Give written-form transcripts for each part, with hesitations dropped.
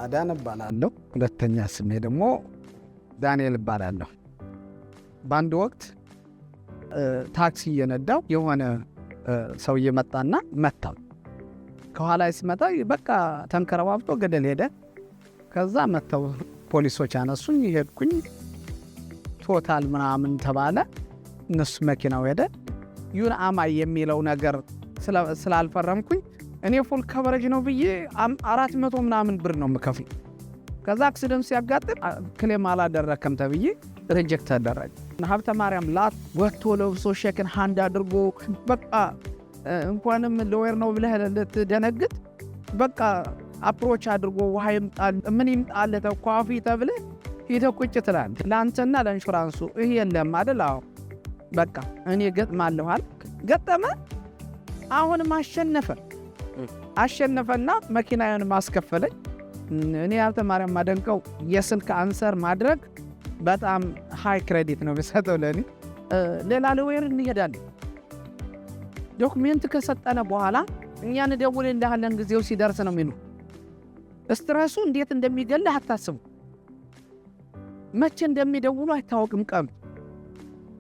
አዳነ እባላለሁ። ሁለተኛ ስሜ ደግሞ ዳንኤል እባላለሁ። በአንድ ወቅት ታክሲ እየነዳው የሆነ ሰውዬ መጣና መታው። ከኋላ ሲመጣ በቃ ተንከረባብቶ ገደል ሄደ። ከዛ መጥተው ፖሊሶች አነሱኝ። ሄድኩኝ። Total ምናምን ተባለ። እነሱ መኪናው ሄደ። UNMI የሚለው ነገር ስላልፈረምኩኝ እኔ full coverage ነው ብዬ 400 ምናምን ብር ነው የምከፍል። ከዛ accident ሲያጋጥም claim አላደረከም ተብዬ reject ተደረገ። ሀብተ ማርያም ላት ወጥቶ ለብሶ shaking hand አድርጎ በቃ እንኳንም lawyer ነው ብለህ ልትደነግጥ፣ በቃ approach አድርጎ ውሃ ይምጣል፣ ምን ይምጣልህ፣ coffee ተብለህ ሂደህ ቁጭ ትላለህ። ለአንተና ለኢንሹራንሱ ይህ የለም አይደል? አዎ፣ በቃ እኔ ገጥማለሁ አልክ። ገጠመ። አሁንም አሸነፈ። አሸነፈና መኪናዬን ማስከፈለኝ። እኔ ሀብተ ማርያም ማደንቀው የስልክ answer ማድረግ በጣም high credit ነው የሚሰጠው ለእኔ። ሌላ lawyer እንሄዳለን። Document ከሰጠነ በኋላ እኛ እንደውልልሃለን ጊዜው ሲደርስ ነው የሚሉ። Stress ኡ እንዴት እንደሚገልህ አታስቡ። መቼ እንደሚደውሉ አይታወቅም ቀኑ።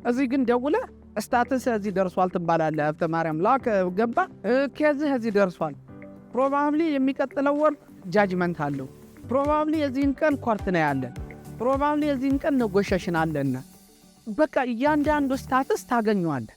እዚህ ግን ደውለህ status እዚህ ደርሷል ትባላለህ። ሀብተ ማርያም ላክ ገባ፣ case ህ እዚህ ደርሷል። Probably የሚቀጥለው ወር judgment አለው። Probably የዚህን ቀን court ነው ያለን። Probably የዚህን ቀን negotiation አለን። በቃ እያንዳንዱ status ታገኘዋለህ።